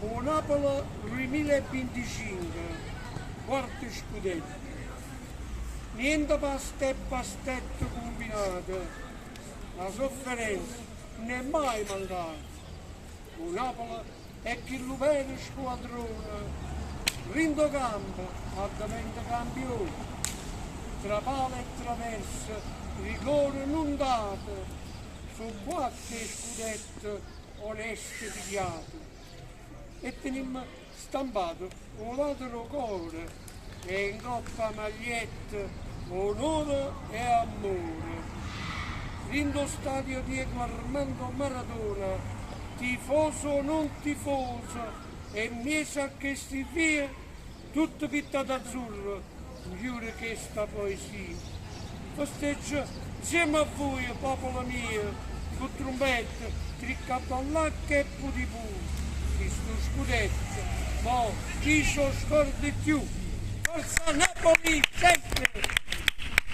O Napule 2025, quarto scudetto. Niente pasta e pastetta cumbinata, 'a sofferenza nun è maje mancata. O Napule è chillu vero squadrone, dint' 'o campo addeventa campione. Tra palo e traversa, rigore nun dato, so' quatt' 'e scudette oneste pigliate. E tenimmo stampato 'o lato d' 'o core e 'ncopp' 'a maglietta onore e ammore. Dint' 'o stadio Diego Armando Maradona, tifoso o nun tifoso, e 'mmiezo a chesti vie, tutto pittato azzurro, 'nchiure chesta poesia. Festeggio 'nzieme a vuje, popolo mio, cu trumbette, triccaballacche e putipù, chistu scudetto mo chi s' 'o scorda cchiù. Forza Napoli sempre!